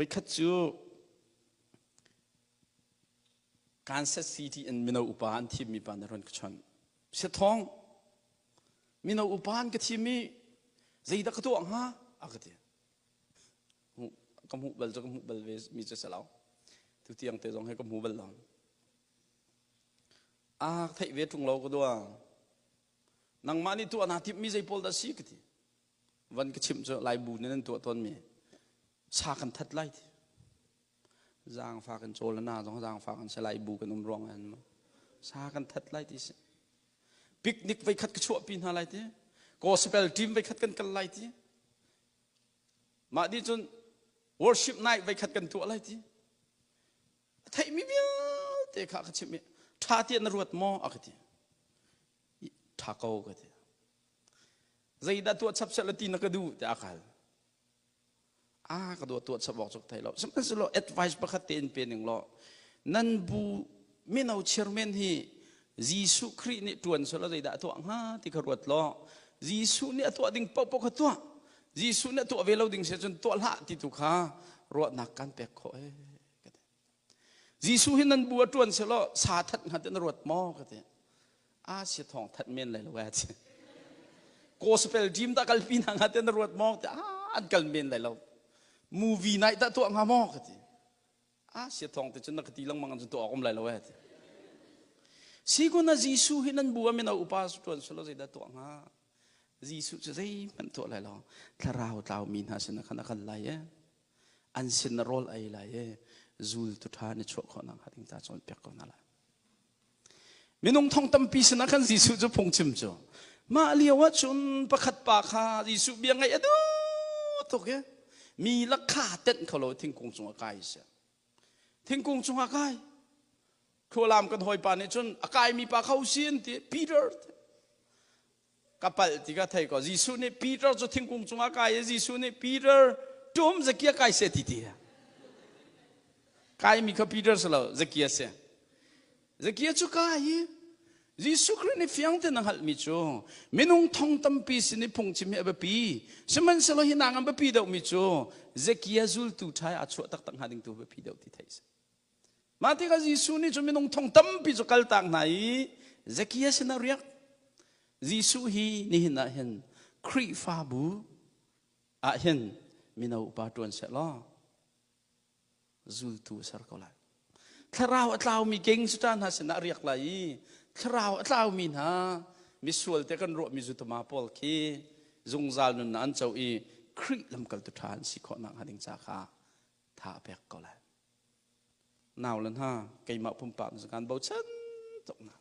Voikhat cu Kansas City in mino upa an thimmi pa nih ron ka chawnh. Siathawng, mino upa an ka thim i zeidah ka tuah hnga? A ka ti. Ka hmuh bal cu ka hmuh bal ve mi cu si lo. Tu tiang te zong he ka hmu bal lo. A theih ve ṭung lo ka dua. Nangmah nih tuah naa timhmi zei pawl dah si ka ti. Van ka chimh cu Laibu nih nan tuah tawnmi sa kan that lai ti. Zaangfak in cawl na zong zaangfak in si Laibu kan um ruang an sa kan that lai ti si. Picnic voi khat ka chuahpi hna lai ti. Gospel team voi khat kan kal lai ti. Mah di cun worship night voi khat kan tuah lai ti. A theihmi vialte kha ka chimh i ṭha tiah na ruat maw a ka ti. Ṭha ko ka ti. Zeidah tuah chap seh la ti na ka duh tiah a ka hal. A ka dua tuah chap awk cu ka thei lo. Sihmanhsehlaw advice pakhat te in pe ning law nan bu mino chairman hi Jesuh Khrih nih ṭuan selaw zeidah a tuah hnga ti kha ruat law Jesuh nih a tuah ding paohpaoh kha tuah. Jesuh nih a tuah ve lo ding si cun tuah hlah ti tu kha ruahnak kan pek khawh ee. Jesuh hi nan bu a ṭuan selaw sa that hnga ti na ruat maw ka ti. A si thawng that men lai lo ee ti. Gospel dream dah kalpi hna hnga ti na ruat maw ti an kal men lai lo. Movie night dah tuah hnga maw ka ti. A si thawng ti cun na ka ti lengmang cun tuah awk um lai lo ee ti. Si kun na Jesuh hi nan bu a mino upa ṭuan selaw zeidah tuah hnga? Jesuh cu zeihmanh tuah lai lo. Thlarau tlaumi hna sinah khan a kal lai ee. An sin na rawl ei lai i zultu ṭha na chuah khawh nakhnga ding ca cawnpiak ko hna lai. Minung thong tampi sinah khan Jesuh cu phungchim cu mah lio ah cun pakhat pa kha Jesuh bia ngaih a duh tuk i mi lakha tenh kho lo thingkung cungah kai si. Thingkung cungah kai. Khualam kan hawipa nih cun a kaimi pa kho si an ti Peter Ka palh ti ka thei ko. Jesuh nih Peter cu thingkung cungah kai i Jesuh nih Peter tum Zakia kai seh ti ti. Kaimi kha Peter si lo, Zakia si. Zakia cu kai i Jesuh Khrih nih fiang tein a hngalhmi cu minung thong tampi sin i phungchim hi a biapi. Sihmanhsehlaw hi nak an biapi deuhmi cu Zakia zultu ṭha i aa chuah taktak hnga ding tu biapi deuh ti theih a si. Mah tikah Jesuh nih cun minung thong tampi cu kaltak hna i Zakia sinah riak. Jesuh hi nihin ah hin Khrihfabu ah hin mino upa ṭuan seh law zultu a ser ko lai. Thlarau a tlaumi keng cu hna sinah riak lai i thlarau a tlaumi hna misual te kan ruahmi zutama pawl khi zungzal nunnak an co i Khrih lamkaltu ṭha an si khawh nakhnga ding ca kha tha a pek ko lai. Nau le hna keimah pumpak nih kan bochan tuk hna.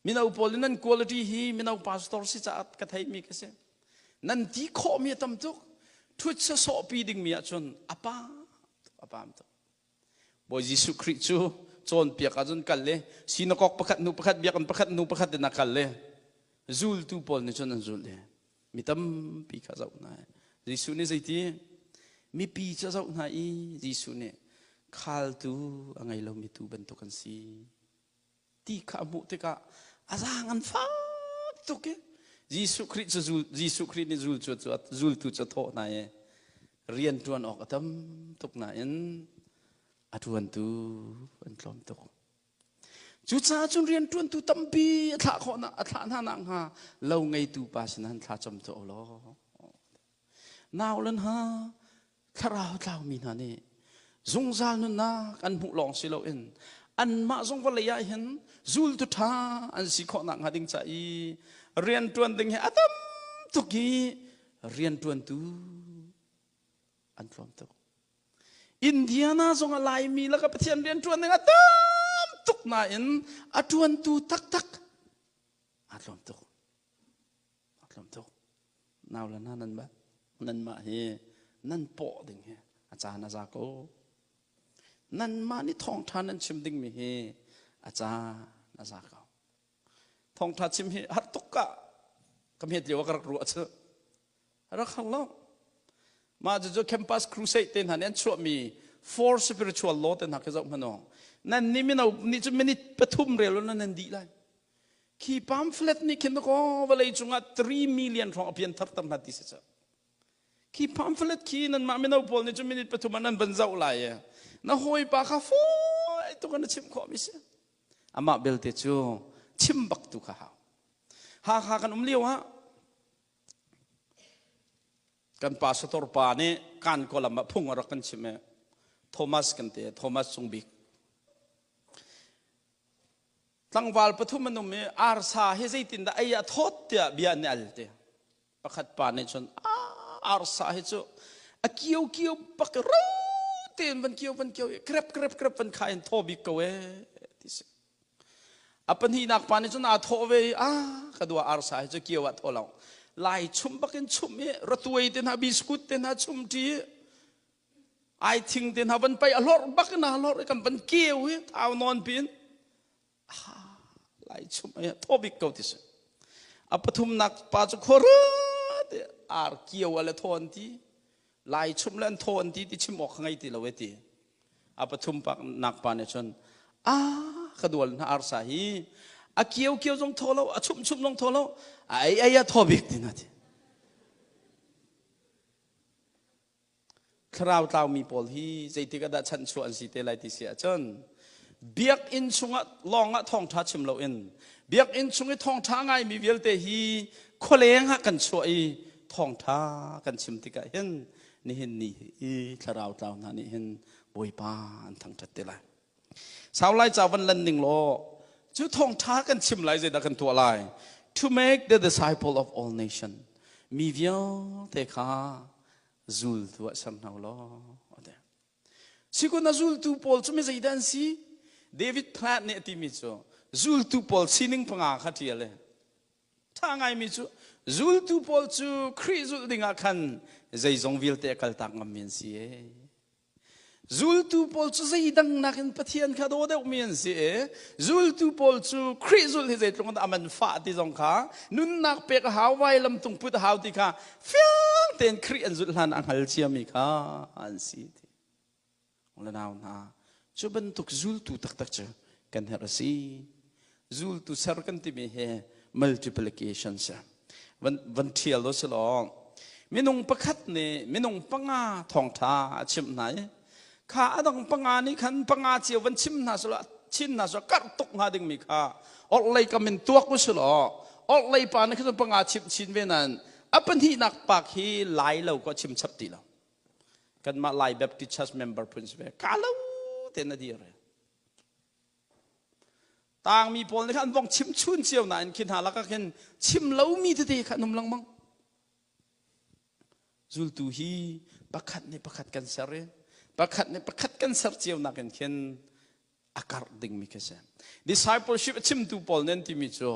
Mino pawl in nan quality hi mino pastor si caah ka theimi ka si. Nan ti khawhmi a tam tuk. Thut sawhpi dingmi ahcun a pam tuk, a pam tuk. Bawi Jesuh Khrih cu cawnpiak ahcun kal le sinakok pakhat hnu pakhat biakinn pakhat hnu pakhat in a kal le zultu pawl nih cun an zulh le Mi tampi kha zoh hna. Jesuh nih zeiti? Mipi cu a zoh hna i Jesuh nih khaltu a ngei lomi tuu bantuk an si ti kha a hmuh tikah a zaang an fak tuk i Jesuh Khrih cu Jesuh Khrih nih zultu cu zultu cu a thawh hna i rian ṭuan awk a tam tuk nain a ṭuantu an tlawm tuk. Cucaah cun rianṭuantu tampi a thlah khawh a thlah hna nakhnga lo ngeitu pa sinah an thla cam tuah u law. Nau le hna thlarau tlaumi hna nih zungzal nunnak an hmuh lawng si loin anmah zong vawlei ah hin zultu ṭha an si khawh nakhnga ding ca i rianṭuan ding hi a tam tuk i rianṭuantu an tlawm tuk. Indiana zong a Laimi laka Pathian rian ṭuan ding a tam tuk nain a ṭuantu taktak aa tlawm tuk. Aa tlawm tuk. Nau le hna nan nanmah hi nan pawh ding hi a caan a za ko. Nanmah nih thawngṭha nan chim dingmi hi a caan a za ko. Thawngṭha chim hi har tuk ka ka hmet lio ah ka rak ruah cu. Rak hal lo. Mah cucu Campus Crusade te hna nih an chuahmi four spiritual law te hna khi zoh hmanh u. Nan nih mino nih cu minute pathum rel nan nan dih lai. Khi pamphlet nih khin kaw vawlei cungah 3 million hrawng a pian thar ter hna ti si cu. Khi pamphlet khi nanmah mino pawl nih cun minute pathum ah nan van zoh lai i na hawipa kha fawi tuk in na chimh khawhmi si. Amah belte cu chim bak tu kha hau. Hakha kan um lio ah kan pastor pa nih kan kawlam ah phung a rak kan chimh i Thomas kan ti Thomas Cung Bik tlangval pathum an um i arsa hi zeitindah ei a thawt tiah bia an i al ti pakhat pa nih cun arsa hi cu a kio kio bak ro tein van kio van kio i krep krep krep van kha in thaw bik ko e ti si A pahnihnak pa nih cun aa thawh ve i a ka dua arsa hi cu kio ah thaw lo. Lai chum bakin chum i ratuai te hna biskut te hna chum ṭi i ai thing te hna van pai a hlorh bak in a hlorh i kan van keu hi thau nawn pin lai chum ai thaw bik ko ti si. A pathumnak pa cu khuaruat ar kio a le thaw an ti. Lai chum le an thaw an ti ti chim awk ka ngei ti lo e ti. A pathum nak pa nih cun a ka dual na arsa hi a kio kio zong thaw lo a chum chum zong thaw lo a ei ei a thaw bik ti na ti. Thlarau tlaumi pawl hi zeitik ah dah chanchuah an si te lai ti si ahcun biakinn chungah lawngah thawngṭha chim loin biakinn chung i thawngṭha ngaimi vialte hi khualeng ah kan chuah i thawngṭha kan chim tikah hin nihin ni i thlarau tlau hna nih hin Bawipa an thangṭhat te lai. Sau lai ca van lan ning law cu thawngṭha kan chim lai zeidah kan tuah lai? To make the disciple of all nation. Mi vialte kha zultu ah ser hna u law. Sikun a zultu pawl cu mi zeidah an si? David Platt nih a timi cu zultu pawl sining panga kha ṭial i ṭha ngaimi cu zultu pawl cu Khrih zulh dingah khan zeizong vialte a kaltak ngammi an si ee. Zultu pawl cu zeidang nakin Pathian kha daw deuhmi an si i zultu pawl cu Khrih zulh hi zeitluk in dah a man fah ti zong kha nunnak pek a hau vailam tung put a hau ti kha fiang tein Khrih an zulh hlan a hngal ciami kha an si ti. Le nau hna cu bantuk zultu taktak cu kan herh a si. Zultu ser kan timi hi multiplication si. Van, van ṭhial do si law minung pakhat nih minung panga thawngṭha a chimh hna i kha a dang panga nih khan panga cio van chim hna selaw chin hna selaw karh tuk hnga dingmi kha orhlei kam in tuak u selaw orhlei pa nih khan panga chimh chin ve nain a pahnihnak pa khi lai lo ko chim chap ti lo kanmah Lai Baptist Church member phun si ve ka lo tein a dir tangmi pawl nih khan an vong chim chun cio nain khi hna lakah khin chim lomi tete kha an um lengmang zultu hi pakhat nih pakhat kan ser i pakhat nih pakhat kan ser cio nakin khin a karh dingmi khi si. Discipleship a chimtu pawl nih an timi cu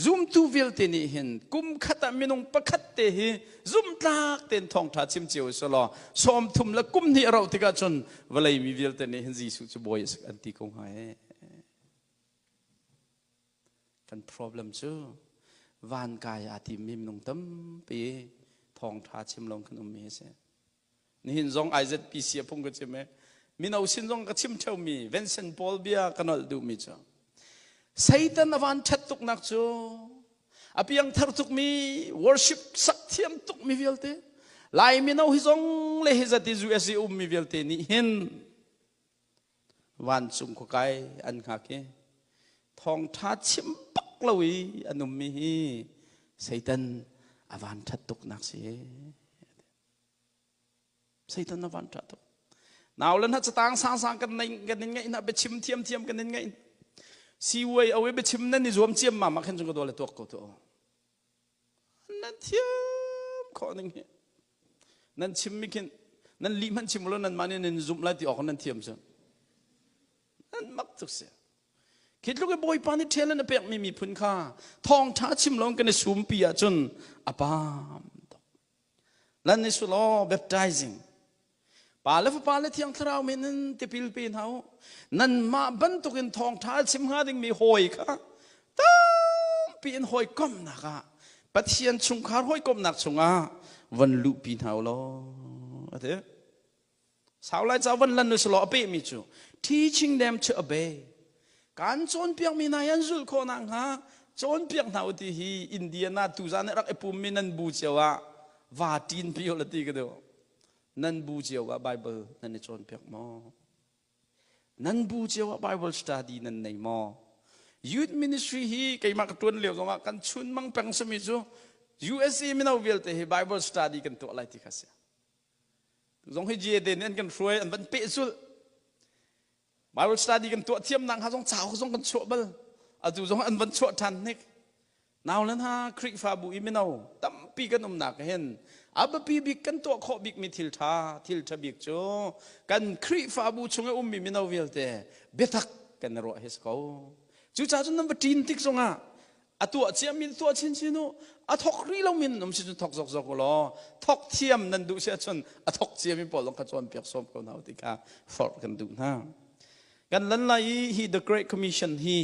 zumtu vialte nih hin kum khat ah minung pakhat te hi zumtlak tein thawngṭha chim cio u law 30 le kum hnih a rauh tikah cun vawlei mi vialte nih hin Jesuh cu bawi a si an ti ko hnga ee. Kan problem cu van kai aa timmi minung tampi thawngṭha chim lawng kan ummi a si. Nihin zong IZPC a phung ka chim i mino sin zong ka chim ṭheumi Vincent Paul bia ka nolh duhmi cu Satan a van ṭhat tuknak cu a piangthar tukmi worship sak thiam tukmi vialte Lai mino hi zong le hi zat i USA ummi vialte nih hin vancung khuakai an hngak i thawngṭha chim bak lo i an ummi hi Satan a van ṭhat tuknak si. Satan na van ṭha tuk. Nau le hna catang sangsang kan nei kan in ngeih hna biachim thiam thiam kan in ngeih. Siwei awe biachim nan i zuam ciam ma ma khan chung ka dole tuak ko tu. Nan thiam khawh ning hi. Nan chim mi khin nan li hmanh chim lo nan mah nih nan zumh lai ti awk nan thiam cu. Nan mak tuk si. Khi tluk i Bawipa nih ṭhial in a pekmi miphun kha thawngṭha chim lo kan i sumpi ahcun a pam tuk. Lan ni sulaw baptizing. Pa le Fapa le Thiang Thlarau min in tipil pe hna u. Nanmah bantukin thawngṭha a chim hnga dingmi hawi kha tampi in hawikomhnak ah Pathian chungkhar hawikomhnak chungah van luhpi hna u law a ti. Sau lai ca van lan u selaw a pehmi cu teaching them to obey. Kan cawnpiakmi hna hi an zulh khawh nakhnga cawnpiak hna u ti hi Indiana tuzan i rak i pummi nan bu cio ah Va ṭin pi la ti ka duh. Nan bu cio ah Bible nan i cawnpiak maw? Nan bu cio ah Bible study nan nei maw? Youth ministry hi keimah ka ṭuan lio zongah kan chun mang peng sami cu USA mino vialte hi Bible study kan tuah lai ti kha si. Zong hi GAD nih an kan hruai an van pehzulh. Bible study kan tuah thiam nak hnga zong cauk zong kan chuah bal. Atu zong an van chuah ṭhan hnik. Nau le hna Khrihfabu i mino tampi kan umnak hin a biapi bik kan tuah khawh bikmi thil ṭha thil ṭha bik cu kan Khrihfabu chung i ummi mino vialte biatak kan i ruah hi si ko. Cucaah cun nan va ṭin tik zongah a tuah ciami tuah chinchin u a thok rih lomi nan um si cun thok zokzok u law thok thiam nan duh si ahcun a thok ciami pawl zong kha cawnpiak sawm ko hna u ti kha forh kan duh hna. Kan lan lai i hi The Great Commission hi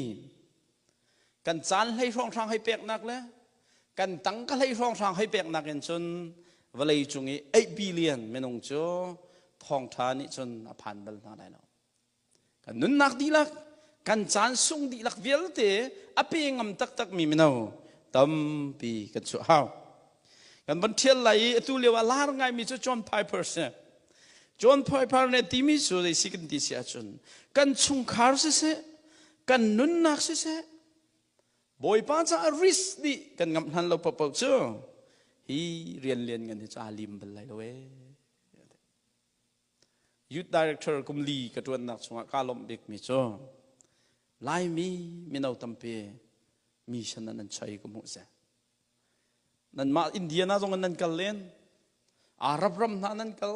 kan caan hlei hrawnghrang hei peknak le kan tangka hlei hrawnghrang hei peknak in cun vawlei cung i 8 billion minung cu thawngṭha nih cun a phan bal hna lai lo. Kan nunnak dihlak, kan caan sung dihlak vialte a pe ngam taktakmi mino tampi kan chuah hau. Kan van ṭhial lai i atu lio ah lar ngaimi cu John Piper si. John Piper nih timi cu zei si kan ti si ahcun kan chungkhar siseh, kan nunnak siseh, Bawipa caah risk dih kan ngamh hlan lo paohpaoh cu hi rian lian ngan hi cu aa lim bal lai lo ee. Youth Director kum li ka ṭuannak chungah kaa lawmh bikmi cu Laimi mino tampi mission an an choi ka hmuh si. Nanmah Indiana zong in nan kal len, Arab ram hna nan kal,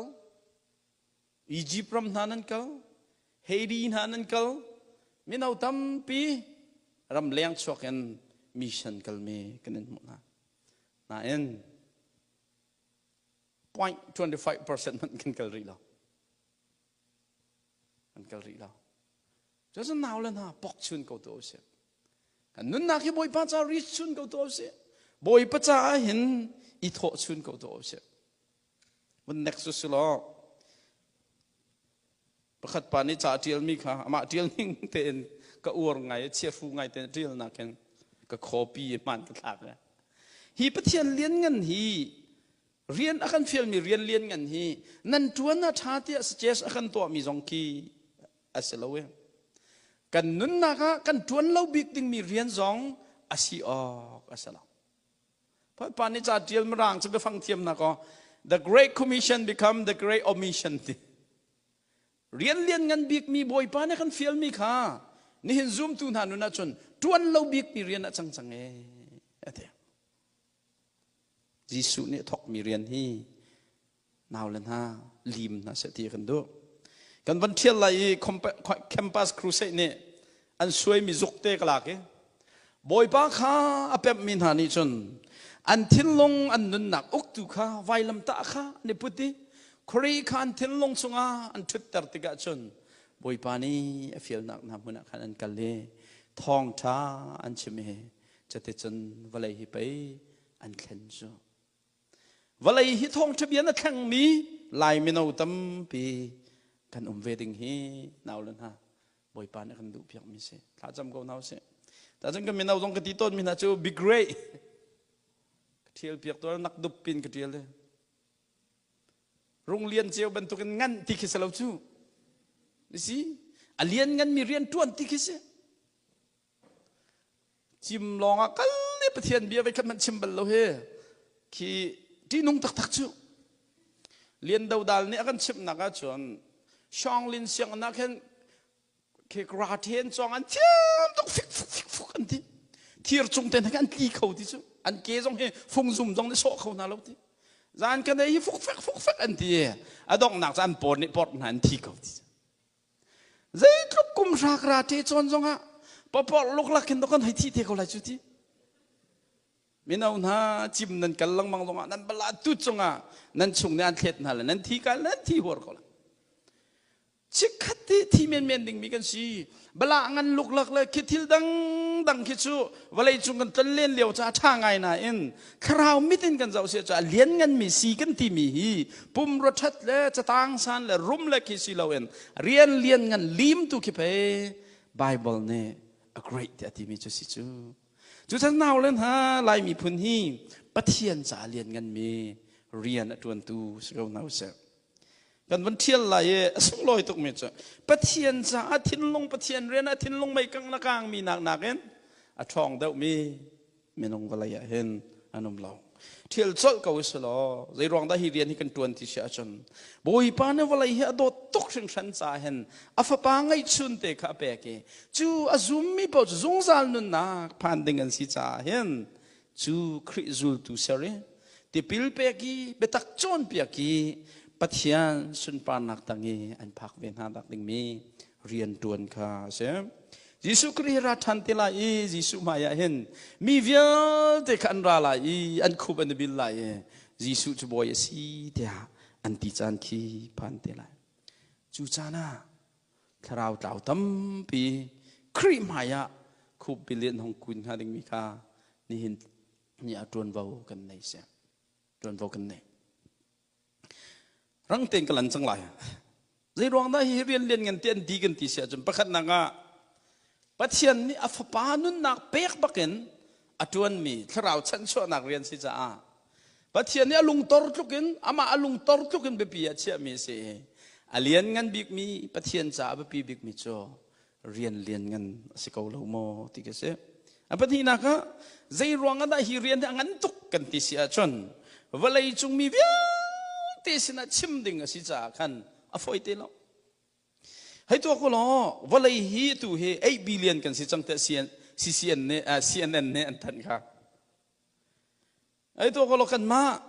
Egypt ram hna nan kal, Haiti hna nan kal, mino tampi ram leng chuak in mission kalmi kan in hmuh hna. Nain 0.25% hmanh kan kal rih lo. Kan kal rih lo. Cucu nau le hna pok chun ko tu usih. Kan nunnak hi Bawipa ca ri chun ko tu usih. Bawipa caah hin i thawh chun ko tu usih. Vun next su law pakhat pa nih ca a ṭialmi kha amah ṭial ning tein ka uar ngai chiahru ngai tein ṭial nakin ka copy i hmaan ka thlak hi Pathian lianngan hi rian a kan fialmi rian lianngan hi nan ṭuan a ṭha tiah suggest a kan tuahmi zong khi a si lo e kan nunnak ah kan ṭuan lo bik dingmi rian zong a si awk a si lo Pa nih ca ṭial mirang cu biafang thiamnak aw the great commission become the great omission ti rian lian ngan bikmi bawipa nih kan fialmi kha nihin zumtu hna nun ahcun ṭuan lo bikmi rian ah cang cang e a ti Jesuh nih a thawkmi rian hi nau le hna lim hna seh ti kan duh kan van ṭhial lai i campus crusade nih an suaimi zuk te ka lak i bawipa kha a pemhmi hna nih cun an thinlung an nunnak uktu kha vailamtah kha an i put i khuari kha an thinlung chungah an ṭhutter tikah cun bawipa nih a fialnak hna hmun ah khan an kal i thawngṭha an chim i cuticun vawlei hi pei an thlen cu Vawlei hi thawngṭha bia na thlengmi Lai mino tampi kan um ve ding hi nau le hna Bawipa nih a kan duh piakmi si. Thlacam ko hna usih. Tacun kan mino zong ka ti tawnmi hna cu be great. Ka ṭhial piak tuah nak dup pin ka ṭial e. Rung lian ceu bantukin ngan ti khi si lo cu. Si a lian nganmi rian ṭuan ti khi si. Cim lawng ah kal i Pathian bia voi khat hmanh chim bal lo hi khi ṭihnung taktak cu. Lian Do Dal nih a kan chimhnak ahcun Shawnglin sianginn ah khin khi karate an cawng an thiam tuk fik fuk fik fuk an ti. Thir cung te hna an tli kho ti cu. An ke zong hi fungzum zong nih sawh kho hna lo ti. Zan kan ei hi fuk fek fuk fek an ti. A donghnak cu an pawn nih port hna an thi ko ti. Zeitluk kum hrak ra ṭe cawn zongah papawr luklak hin kan hei thi te ko lai cu ti. Mino hna cim nan kal lengmang zongah nan bala tu cungah nan chung nih an thlet hna le nan thi kal nan thi huar ko lai. Chikkhat ti thi menmen dingmi kan si. Bala ngan luklak le khi thil dang dang khi cu vawlei cung kan tlon len lio ca ṭha ngai nain thlarau mit in kan zoh si cu a liannganmi si kan timi hi pumrua ṭhat le catang san le rum le khi si loin rian lianngan lim tu khi pei Bible nih a great tiah a timi cu si cu cucan nau le hna Lai miphun hi Pathian ca liannganmi rian a ṭuantu si ko hna usih. Kan van ṭhial lai i a sunglawi tukmi cu Pathian caah thinlung Pathian rian ah thinlung mei kang na kangmi nak nakin a ṭhawng deuhmi minung vawlei ah hin an um lo. Ṭhial colh ko usih law zei ruang dah hi rian hi kan ṭuan ti si ahcun Bawipa nih vawlei hi a dawt tuk hringhran caah hin a fapa ngeihchun te kha a pek i cu a zummi paoh cu zungzal nunnak phan ding an si caah hin cu Khrih zultu ser i tipil pek i biatak cawnpiak i Pathian sunparnak tang i an phak ve hna nak dingmi rian ṭuan kha a si. Jesuh Khrih ra ṭhan te lai i Jesuh hmai ah hin mi vialte kha an ra lai i an khup an i bil lai i Jesuh cu bawi a si tiah an ti caan khi phan te lai. Cu caan ah thlarau tlau tampi Khrih hmai ah khup bil in hong kun hnga dingmi kha nihin ni ah ṭuanvo kan nei si. Ṭuanvo kan nei. Rang tein ka lan cang lai. Zei ruang dah hi rian lian ngan ti an ti kan ti si ahcun pakhatnak ah Pathian nih a fapa nunnak pek bakin a ṭuanmi thlarau chanchuahnak rian si caah Pathian nih a lungtor tluk in amah a lungtor tluk in biapi ah chiahmi a si i a lian ngan bikmi Pathian caah biapi bikmi cu rian lian ngan a si ko lo maw ti ka si. A pahnihnak ah zei ruang ah dah hi rian hi a ngan tuk kan ti si ahcun vawlei cung mi vialte sinah chim ding a si caah khan a fawi te lo. Hei tuak u law vawlei hi tu hi 8 billion kan si cang tiah CCN nih CNN nih an thanh kha. Hei tuak u law kanmah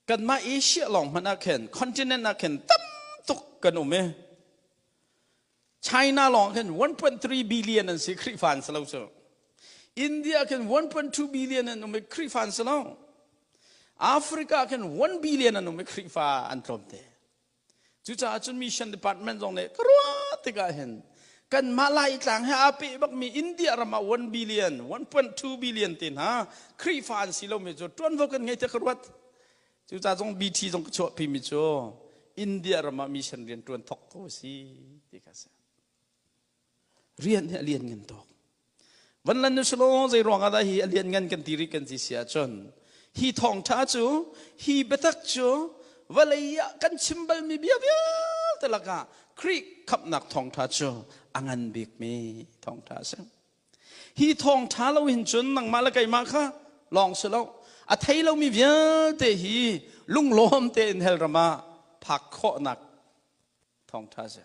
kanmah Asia lawng hmanh ah khin continent ah khin tam tuk kan um i China lawng khin 1.3 billion an si Khrihfa an si lo cu. India khin 1.2 billion an um i Khrihfa an si lo. Africa khin 1 billion an um i Khrihfa an tlawm te. Cucaah cun mission department zong nih ka ruah tikah hin kanmah Laitlang he aa peh bakmi India ram ah 1 billion, 1.2 billion te hna Khrihfa an si lomi cu ṭuanvo kan ngei tiah ka ruat. Cucaah zong BT zong ka chuahpimi cu India ram ah mission rian ṭuan thok ko a si ti kha a si. Rian hi a lian ngan tuk. Van lan usulaw zei ruang ah dah hi a lian ngan kan ti rih kan ti si ahcun hi thawngṭha cu hi biatak cu vawlei ah kan chim balmi bia vialte lakah Khrih khamhnak thawngṭha cu a ngan bikmi thawngṭha a si. Hi thawngṭha lo hin cun nangmah le keimah kha lawng si lo a thei lomi vialte hi lunglawm tein hell ram ah phak khawhnak thawngṭha a si.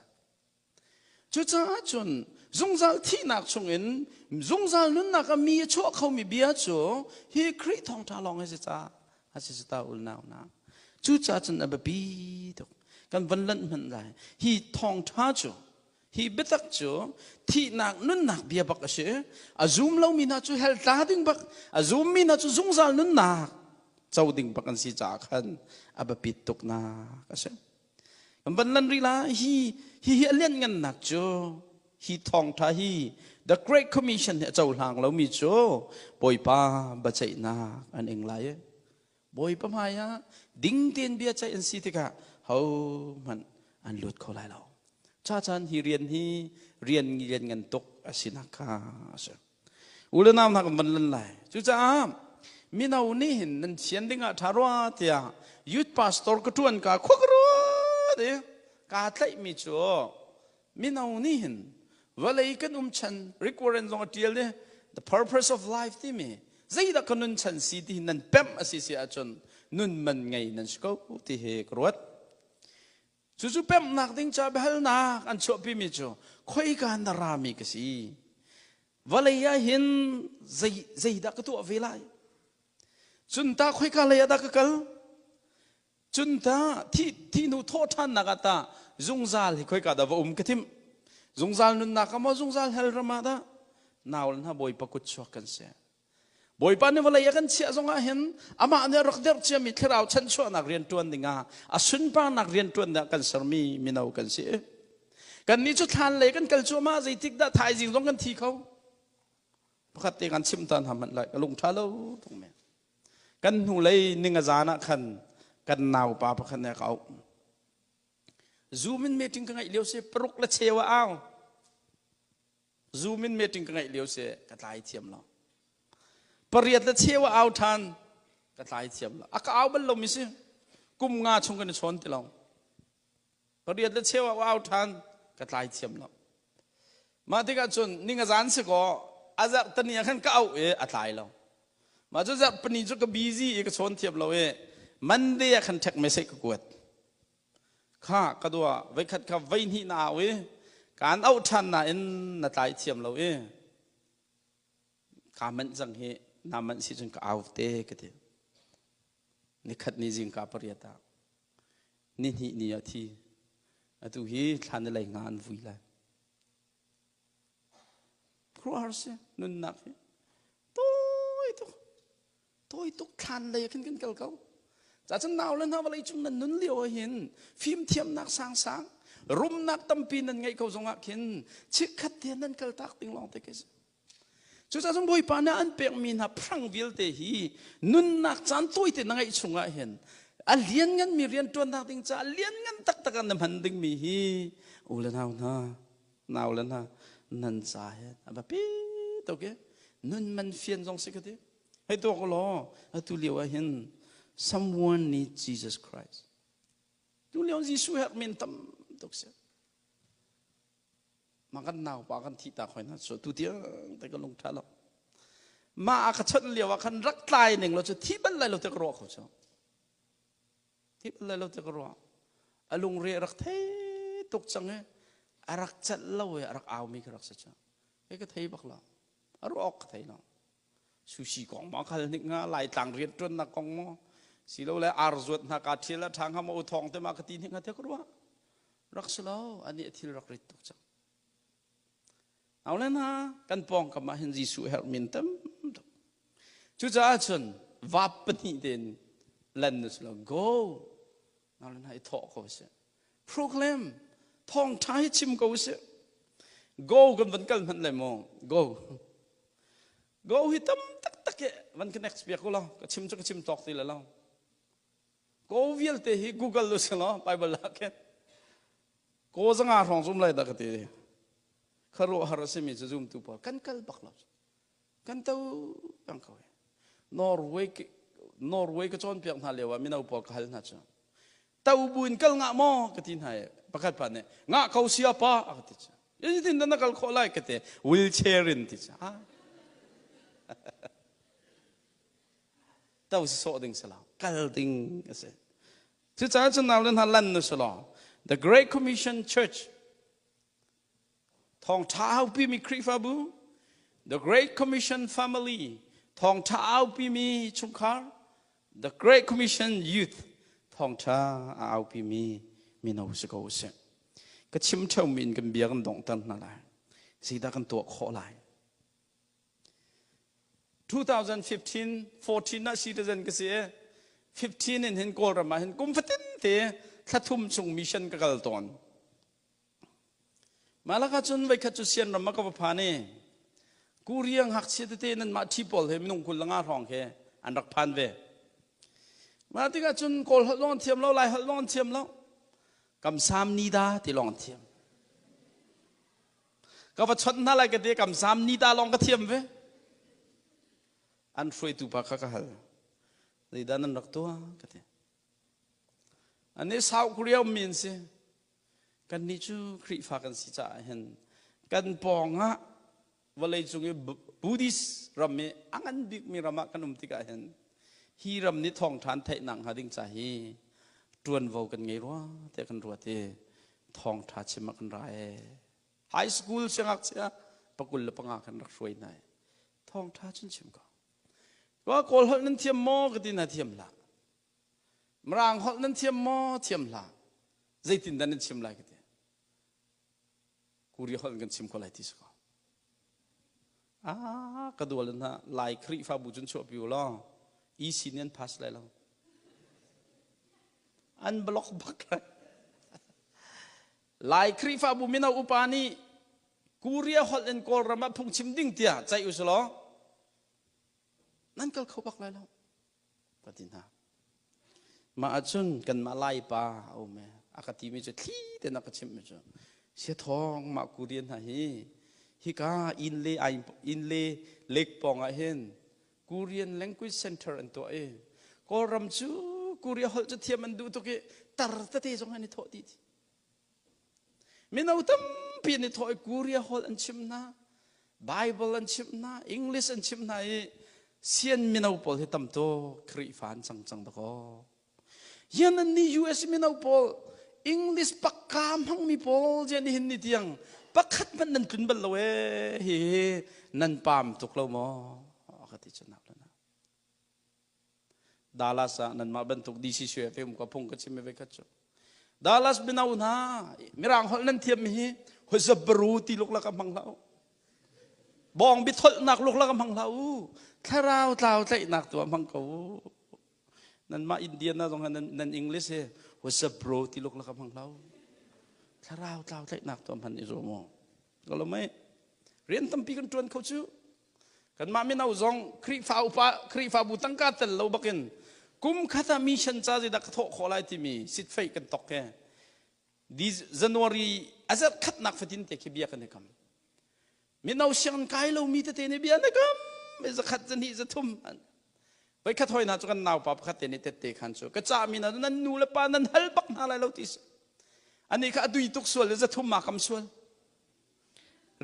Cucaah cun zungzal thihnak chungin zungzal nunnak ah mi a chuah khomi bia cu hi Khrih thawngṭha lawng hi si ca a si ta ulnau na. Cucaah cun a biapi tuk. Kan van lanh hmanh lai. Hi thawngṭha cu hi biatak cu thihnak nunnak bia bak a si. A zum lomi hna cu hell tla ding bak, a zummi hna cu zungzal nunnak co ding bak an si caah khan a biapit tuknak a si. Kan van lan rih lai. Hi hi hi a lianngannak cu hi thawngtha hi The Great Commission hi a cohlang lomi cu Bawipa biaceihnak an ing lai. Bawipa hmai ah ding tein bia ceih an si tikah hohmanh an lut kho lai lo. Ca caan hi rian hi rian lianngan tuk a sinak kha a si. U le nau hna kan van lan lai. Cucaah mino nih hin nan sian ding ah ṭha rua tiah youth pastor ka ṭuan ka khua ka ruat i kaa tlaihmi cu mino nih hin vawlei kan um chan Rick Warren zong a ṭial i the purpose of life timi zeidah ka nun chan si ti nan pemh a si si ahcun nun man ngei nan si ko ti hi ka ruat. Cucu pemhnak ding ca biahalnak an chuahpimi cu khoika na rami ka si. Vawlei ah hin zei zeidah ka tuah ve lai? Cun ta khoika lei ah dah ka kal? Cun ta thi thi hnu thawh ṭhannak ah ta zungzal hi khoika dah va um ka thim? Zungzal nunnak ah maw zungzal hell ram ah dah? Nau le hna Bawipa kut chuak kan si. Bawipa nih vawlei a kan chiah zongah hin amah nih a rak derh ciami thlarau chanchuahnak rian ṭuan dingah a sunparnak rian ṭuan dingah kan sermi mino kan si. Kannih cu thlan lei kan kal cuahmah zeitik dah thaizing zong kan thi kho. Pakhat te kan chim ta hna hmanh lai ka lung ṭha lo tuk men. Kan hnulei ning a zan ah khan kan naupa pakhat nih a ka auh. Zoom in meeting ka ngeih lio si paruk le cheu a au. Zoom in meeting ka ngeih lio si ka tlai thiam lo. Pariat le cheu a au ṭhan. Ka tlai thiam lo. A ka au bal lomi si. Kum nga chung kan i chawn ti lo. Pariat le cheu a au ṭhan. Ka tlai thiam lo. Mah tikah cun ning a zan si kaw a zarh tani ah khan ka auh i a tlai lo. Mah cu zarh pani cu ka busy i ka chawn thiam lo i Monday ah khan ṭhek message ka kuat. Kha ka dua voikhat kha voihnih na au i kaan auh ṭhan nain na tlai thiam lo i kaa manh cang hi naa manh si cun ka au te ka ti. Nikhat ni zingka pariat ah nihnih ni ah thi. Atu hi thla ni lei nga an vui lai. Khuaruahhar si nunnak hi. Tawi tuk. Tawi tuk thlan lei ah khin kan kal ko. Cacun nau le hna vawlei cung nan nun lio ah hin fimthiamnak sangsang rumnak tampi nan ngeih ko zongah khin chikkhat te nan kal tak ding lawng te khi si. Cucaah cun Bawipa nih an pekmi hna phrang vialte hi nunnak caan tawite na ngeih chungah hin a liannganmi rianṭuannak ding caah lianngan taktak ah na hman dingmi hi u le nau hna nau le hna nan ca he a biapi tuk i nun man fian zong si ka ti. Hei tuak law atu lio ah hin someone needs Jesus Christ. Tu lio Jesuh herh min tam tuk si. Mah kan naupa kan thih tak hoi na cu tu tiang te ka lung ṭha lo. Mah a ka chawnh lio ah khan rak tlai ning lo cu thi bal lai lo te ka ruah kho cu. Thi bal lai lo te ka ruah. A lungre rak thei tuk cang i a rak celh lo i a rak au mi ka rak si cu. Hei ka thei bak lo. A ruah awk ka thei lo. Sushi kong maw khal hnik nga Laitlang rian ṭuannak kong maw silole ar zuat hna ka ṭhial a ṭha hnga maw u thawng te ma ka ti hnik hnga te ka ruah. Rak si lo, anih a thil rak rit tuk cang. Aule hna, kan pawngkam ah hin Jesuh herh min tam tuk. Cucaah cun vap pahnih tein lan na si lo. Go! Naule hna i thawh ko sih. Proclaim! Thawngṭha hi chim ko sih. Go kan van kal hmanh lai maw? Go! Go hi tam taktak i van connect piak u law ka chim cu ka chim tawk ti le lo. Ko vialte hi Google lu si law Bible ah khin ko zanga hrawng zum lai dah ka ti. Kharuahhar a simi cu zumtu pawl kan kal bak lo. Kan to peng ko. Norway Norway ka cawnpiak hna lio ah mino pawl ka hal hna cu. To bu in kal ngah maw ka ti hna i pakhat pa nih ngah ko sia pa a ka ti cu. Zeitin dah na kal khawh lai ka ti. Wheelchair in ti cu. To si sawh ding si lo kal ding a si cucaah cun nau le hna lan nu si law the Great Commission Church thawngṭha aupimi Khrihfabu the Great Commission Family thawngṭha aupimi chungkhar the Great Commission Youth thawngṭha a aupimi mino si ko usih ka chim ṭheumi in kan bia kan donghter hna lai zeidah kan tuah khawh lai 2015 14 ah citizen ka si i 15 in hin Kawlram ah hin kum fatin te thla thum chung mission ka kal tawn. Mah lakah cun voikhat cu Sianram ah ka va phan i Korea ngakchia tete nan mah ṭhi pawl he minung 25 hrawng khi an rak phan ve. Mah tikah cun Kawl holh lawng an thiam lo, Lai holh lawng an thiam lo. Kam sam ni da ti lawng an thiam. Ka va chawnh hna lai ka ti kam sam ni ta lawng ka thiam ve. An hruaitu pa kha ka hal. Zeidah nan rak tuah ka ti. Ani South Korea ummi an si. Kannih cu Khrihfa kan si caah hin kan pawng ah vawlei cung i Buddhist ram i a ngan bikmi ram ah kan um tikah hin hi ram nih thawngṭha an theih nak hnga ding ca hi ṭuanvo kan ngei rua tiah kan ruat i thawngṭha chim ah kan ra ee. High school siangngakchia pakul le panga kan rak hruai hna i thawngṭha cun chim ko. Wa Kawl holh nan thiam maw ka ti hna thiam hlah. Mirang holh nan thiam maw thiam hlah. Zeitin dah nan chim lai ka ti. Kuri holh kan chim ko lai ti si ko. Ah, ka dual hna Lai Khrihfabu cun chuahpi u law EC nih an pass lai lo. An block bak lai. Lai Khrihfabu mino upa nih Korea holh in Kawlram ah phungchim ding tiah ceih u law nan kal kho bak lai lo. Ka ti hna. Mah ahcun kanmah Laipa a um e. A ka timi cu thli tein a ka chimhmi cu siathawng mah Korean hna hi hika inn le inn le lake pawng ah hin Korean Language Center an tuah i Kawlram cu Korea holh cu thiam an duh tuk i tar tete zong an i thawh dih. Mino tampi an i thawh i Korea holh an chimh hna, Bible an chimh hna, English an chimh hna i sian mino pawl hi tam tuk Khrihfa an cang cang dakaw. Yan an ni US mino pawl English pakka hmangmi pawl je nihin ni tiang pakhat hmanh nan tlun bal lo ee hi nan pam tuk lo maw ka ti cu nak na Dallas ah nanmah bantuk DC fe um ka phung ka chim ve khat cu Dallas mino hna mirang holh nan thiam mi hi hoi ti luk la ka hmang hlah bong bi tholnak luk la ka hmang hlah u thlarau tlau tlaihnak tu hmang ko Nanmah Indiana zong nan, nan English hi what's up bro ti luk laka hmang hlah Thlarau tlau tlaihnak tu hman i zuam u. Ka lo mei. Rian tampi kan tuan kho cu. Kanmah mino zong Khrihfa upa Khrihfabu tangka tel lo bakin kum khat ah mission ca zeidah ka thawh khawh lai timi sitfeih kan tok he. January a zarh khatnak fatin te khi bia kan i kam. Mino sianginn kai lomi tete nih bia na kam zakhat zahnih zathum voikhat hoi hna cu kan naupa pakhat te nih tette khan cu ka cahmi hna nan nu le pa nan hal bak hna lai lo ti si ani kha a dui tuk sual le zathum ma kam sual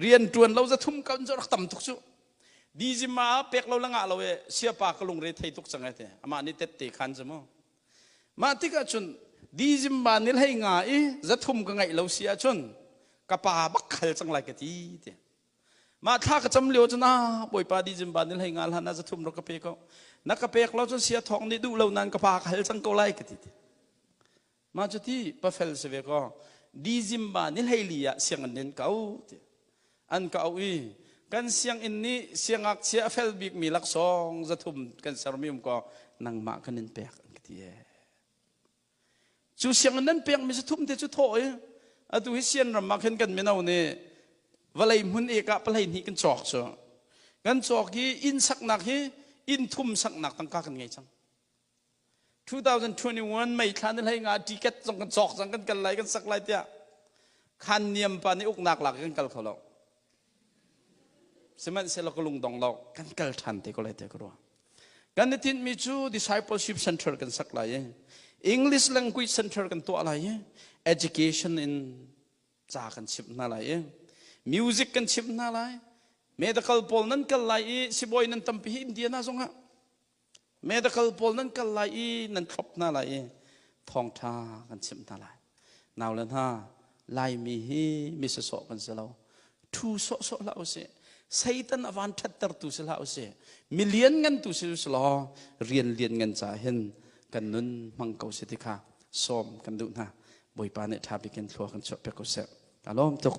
rian tuan lo zathum kan cu rak tam tuk cu dizima pek lo la ngah lo e siapa ka lungre thei tuk cang e te amah nih tette khan cu mu Mah tikah cun dizimba ni hlei nga i zathum ka ngeih lo si ahcun ka pa bak khal cang lai ka ti ti. Mah thla ka cam lio cun ah Bawipa dizimba ni hlei nga hlan ah zathum rak ka pe ko. Na ka pek lo cun sia thawng nih duh lo nain ka pa ka hal cang ko lai ka ti ti. Mah cu ti pafel si ve ko. Dizimba ni hlei li ah sianginn in ka au ti. An ka auh i kan sianginn nih siangngakchia a fel bikmi laksawng 300 kan sermi um kaw nangmah kan in pek an ka ti ee. Cu sianginn nan pekmi 300 te cu thawh i atu hi sian ram ah khin kan mino nih vawlei hmun ek ah palei hnih kan cawk cu kan cawk i inn saknak hi inn thum saknak tangka kan ngei cang. 2021 May thla ni hlei nga ticket zong kan cawk cang kan kal lai kan sak lai tiah khan niam pa nih uknak lak kan kal kho lo sihmanhsehlaw ka lung dong lo kan kal ṭhan te ko lai tiah ka ruah kan i tinhmi cu discipleship center kan sak lai i English language center kan tuah lai i education in ca kan chimh hna lai i music kan chimh hna lai medical pawl nan kal lai i sibawi nan tampi hi Indiana zongah Medical pawl nan kal lai i nan thlop hna lai i thawngṭha kan chimh hna lai. Nau le hna, Laimi hi mi sawsawh kan si lo. Ṭhu sawhsawh hlah usih. Satan a van ṭhattertu si hlah usih. Mi lianngan tu si usih law rian lianngan caah hin kan nun hmang ko si ti kha sawm kan duh hna. Bawipa nih ṭha bik in thlua kan chuah piak ko seh. Ka lawm tuk.